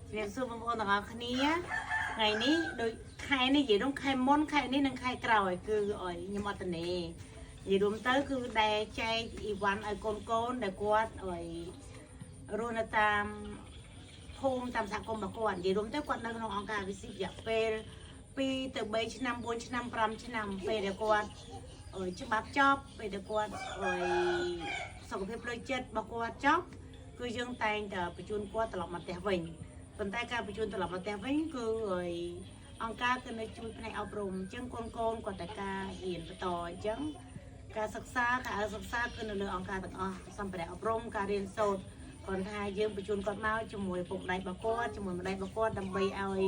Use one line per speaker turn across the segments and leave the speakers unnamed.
ជំរាបសួរបងប្អូនទាំងអស់គ្នាថ្ងៃនេះដូចខែនេះនិយាយរួមខែមុនខែនេះនិងខែក្រោយគឺឲ្យខ្ញុំអត់តនេនិយាយរួមទៅគឺដែលចែកអីវ៉ាន់ឲ្យកូនកូនដែលគាត់ឲ្យរស់នៅតាមភូមិតាមសហគមន៍របស់គាត់និយាយរួមទៅគាត់នៅក្នុងអង្គការវិសិរយៈពេល2ទៅ3ឆ្នាំ4ឆ្នាំ5ឆ្នាំពេលដែលគាត់ឲ្យច្បាប់ចប់ពេលដែលគាត់ឲ្យសុខភាពផ្លូវចិត្តរបស់គាត់ចប់គឺយើងតែងតែបញ្ជូនគាត់ត្រឡប់មកផ្ទះវិញប៉ុន្តែការបញ្ជូនត្រឡប់មកផ្ទះវិញគឺឲ្យអង្គការគឺនៅជួយផ្នែកអប់រំអញ្ចឹងកូនកូនគាត់តែការរៀនបន្តអញ្ចឹងការសិក្សាការអសិក្សាគឺនៅលើអង្គការទាំងអស់សម្ភារៈអប់រំការរៀនសូត្រគាត់ថាយើងបញ្ជូនគាត់មកជាមួយឪពុកម្ដាយរបស់គាត់ជាមួយម្ដាយរបស់គាត់ដើម្បីឲ្យ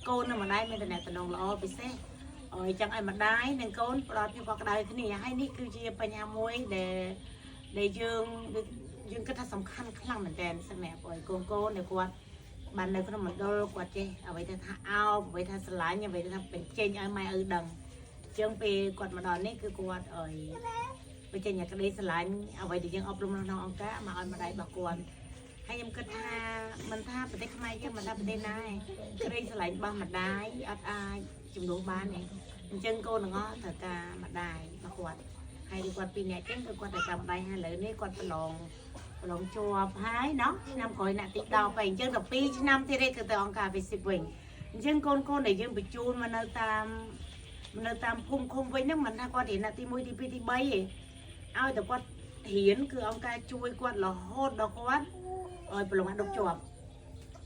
កូននិងម្ដាយមានតំណែងល្អពិសេសឲ្យចង់ឲ្យម្ដាយនិងកូនផ្ដល់ភាពកក់ក្ដៅគ្នាហើយនេះគឺជាបញ្ហាមួយដែលដែលយើងយើងគិតថាសំខាន់ខ្លាំងមែនទែនសម្រាប់ឲ្យកូនកូនដែលគាត់បាននៅក្នុងមណ្ឌលគាត់ចេះអ្វីទៅថាអោបអ្វីថាស្រឡាញ់អ្វីទៅថាបញ្ចេញឲ្យម៉ែឪដឹងអញ្ចឹងពេលគាត់មកដល់នេះគឺគាត់ឲ្យបញ្ចេញឲ្យក្តីស្រឡាញ់អ្វីដែលយើងអប់រំនៅក្នុងអង្គការមកឲ្យម្ដាយរបស់គាត់ហើយខ្ញុំគិតថាមិនថាប្រទេសខ្មែរទេមិនថាប្រទេសណាទេក្តីស្រឡាញ់របស់ម្ដាយអត់អាចជំនួសបានទេអញ្ចឹងកូនទាំងអស់ត្រូវការម្ដាយរបស់គាត់ហើយដូចគាត់ពីរនាក់អញ្ចឹងគឺគាត់ត្រូវការម្ដាយហើយឥឡូវនេះគាត់ប្រឡងជាប់ហើយណោះឆ្នាំក្រោយអ្នកទី10ហើយអញ្ចឹង12ឆ្នាំទៀតទេគឺទៅអង្គការវិសិបវិញអញ្ចឹងកូនកូនដែលយើងបញ្ជូនមកនៅតាមភូមិឃុំវិញហ្នឹងមិនថាគាត់រៀនអ្នកទី1ទី2ទី3ទេឲ្យតែគាត់រៀនគឺអង្គការជួយគាត់រហូតដល់គាត់ឲ្យប្រឡងបាក់ឌុបជាប់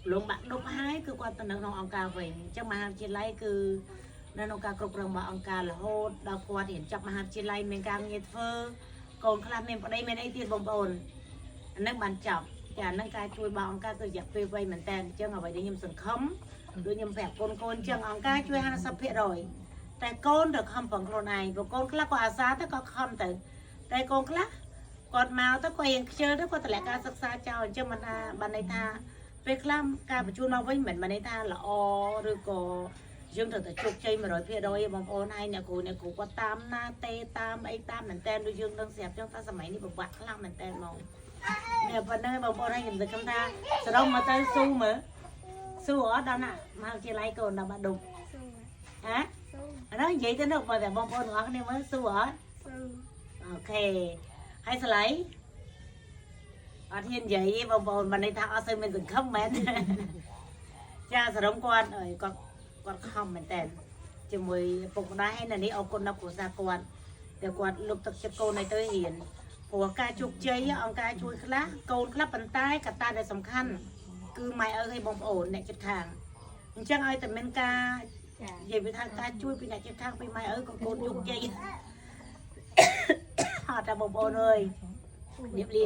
ប្រឡងបាក់ឌុបហើយគឺគាត់ទៅនៅក្នុងអង្គការវិញអញ្ចឹងមហាវិទ្យាល័យគឺនៅក្នុងការគ្រប់គ្រងរបស់អង្គការរហូតដល់គាត់រៀនចប់មហាវិទ្យាល័យមានការងារធ្វើកូនខ្លះមានប្តីមានអីទៀតបងប្អូនអាហ្នឹងបានចប់ចាអាហ្នឹងការជួយរបស់អង្គការគឺរយៈពេលវែងមែនតើអញ្ចឹងអ្វីដែលខ្ញុំសង្ឃឹមដូចខ្ញុំប្រាប់កូនកូនអញ្ចឹងអង្គការជួយ50%តែកូនត្រូវខំប្រឹងខ្លួនឯងព្រោះកូនខ្លះក៏អាសាទៅក៏ខំទៅតែកូនខ្លះគាត់មកទៅគាត់រៀងខ្ជិលទៅគាត់តម្លាក់ការសិក្សាចោលអញ្ចឹងមិនថាបានន័យថាពេលខ្លះការបញ្ជូនមកវិញមិនបានន័យថាល្អឬក៏យើងត្រូវតែជោគជ័យ100%ទេបងប្អូនហើយអ្នកគ្រូអ្នកគ្រូគាត់តាមណាទេតាមអីតាមមែនតើដូចយើងដឹងស្រាប់ចឹងថាសម័យនេះពិបាកខ្លាំងមែនតើហ្មងនេះប៉ុណ្្នឹងឯងបងប្អូនហើយខ្ញុំសង្ឃឹមថាសរុបមកទៅស៊ូមើលស៊ូអត់ដល់ណាមហាវិទ្យាល័យកូនដល់បាក់ឌុប
ស៊ូ
ហ៎
ស៊ូ
អានោះនិយាយទៅនោះបើតែបងប្អូនទាំងអស់គ្នាមើលស៊ូអត់
ស៊ូ
OK ហើយស្លៃអត់ហ៊ាននិយាយទេបងប្អូនមិនន័យថាអត់សូវមានសង្ឃឹមមែន ចាសរុបគាត់អើយគាត់គាត់ខំមែនតើជាមួយឪពុកម្ដាយហើយនៅនេះអរគុណដល់គ្រួសារគាត់តែគាត់លុបទឹកចិត្តកូនឲ្យទៅរៀនព្រោះការជោគជ័យអង្គការជួយខ្លះកូនខ្លះប៉ុន្តែកត្តាដែលសំខាន់គឺម៉ែឪហើយបងប្អូនអ្នកជិតខាងអញ្ចឹងឲ្យតែមានការ
ចា
និយាយពីថាការជួយពីអ្នកជិតខាងពីម៉ែឪក៏កូនជោគជ័យ អត់តែបងប្អូនអើយរៀបលា